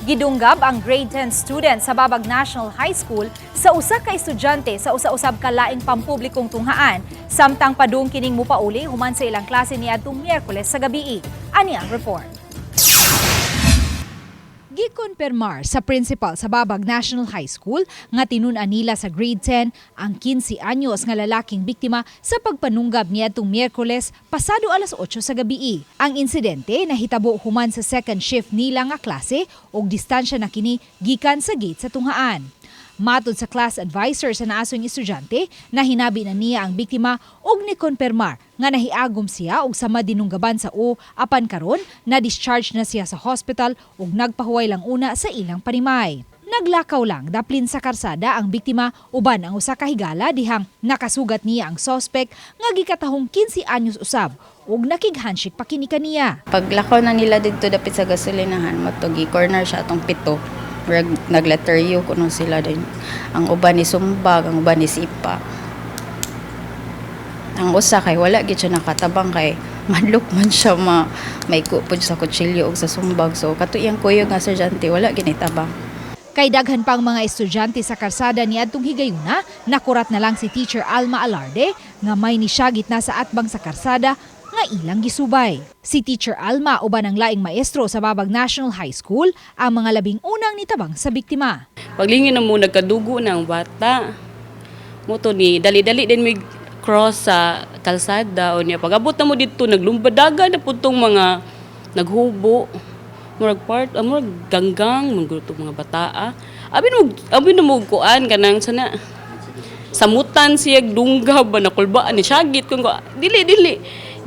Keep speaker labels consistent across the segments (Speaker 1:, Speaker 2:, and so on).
Speaker 1: Gidunggab ang grade 10 student sa Babag National High School sa usa ka estudyante sa usa-usab ka laing pampublikong tunghaan samtang padung kining mupauli human sa ilang klase niadtong Miyerkules sa gabii. Ani ang report. Gikonpermar sa principal sa Babag National High School nga tinun-an nila sa grade 10 ang 15 anyos nga lalaking biktima sa pagpanunggab niadtong Miyerkules pasado alas 8 sa gabii. Ang insidente nahitabo human sa second shift nila nga klase ug distansya na kini gikan sa gate sa tunghaan. Matod sa class advisor sa naasong estudyante, nahinabi na niya ang biktima ug ni-konpermar nga nahiagom siya og sama dinunggaban sa o apan karon na discharge na siya sa hospital ug nagpahuway lang una sa ilang panimay. Naglakaw lang daplin sa karsada ang biktima uban ang usa ka higala dihang nakasugat niya ang sospek nga gikatahong 15 anyos usab ug nakig-handshake pa kini kaniya.
Speaker 2: Paglakaw na nila didto dapit sa gasolinahan, matugi corner siya atong pito. Murag nag-letter U kuno sila din. Ang uban ni sumbag, ang uban ni sipa. Ang usa kay wala gid siya nakatabang kay madlok man siya ma may pud sa kutsilyo og sa sumbag. So kato iyang kuyog nga seryante, wala gid tabang.
Speaker 1: Kay daghan pang mga estudyante sa karsada niadtong higayuna, nakurat na lang si Teacher Alma Alarde nga may nisyagit na sa atbang sa karsada nga ilang gisubay. Si Teacher Alma uban ang laing maestro sa Babag National High School ang mga 11 ang nitabang sa biktima.
Speaker 3: Paglingin na mo, nagkadugo na ang bata. Mao to ni dali-dali din may cross sa kalsada o niya pag-abot na mo didto, naglumbadaga na pud tong mga naghubo. Murag part, murag ganggang man gud mga bataa. Abi na mo kuan kanang sana samutan siya dunggab ba, nakulbaan ni syagit kung ko dili dili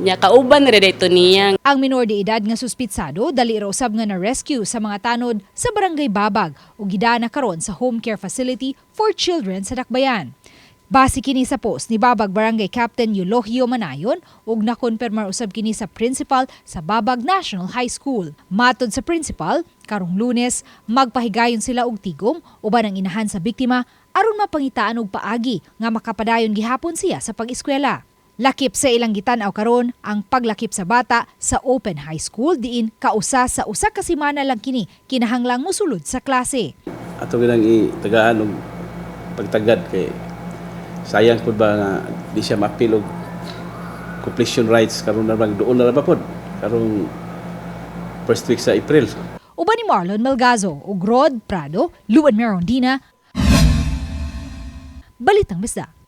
Speaker 3: nya kauban ra dito niya.
Speaker 1: Ang minor de edad nga suspitsado dali ra usab nga na-rescue sa mga tanod sa Barangay Babag ug gidana karon sa home care facility for children sa Dakbayan. Base kini sa post ni Babag Barangay Captain Eulogio Manayon ug nakonpermar usab kini sa principal sa Babag National High School. Matod sa principal, karong Lunes magpahigayon sila og tigom uban ang inahan sa biktima aron mapangitaan og paagi nga makapadayon gihapon siya sa pag-eskwela. Lakip sa ilang gitan-aw karon ang paglakip sa bata sa Open High School diin kausa sa 1 ka semana lang kini kinahanglang mosulod sa klase.
Speaker 4: Ato ginang itagaan og pagtagad kay sayang pud ba nga di siya maapil og completion rights karon na bang duol na ra ba pod karong first week sa April.
Speaker 1: Uban ni Marlon Melgazo ug Rod Prado, Luan Merondina. Balitang Bisdak.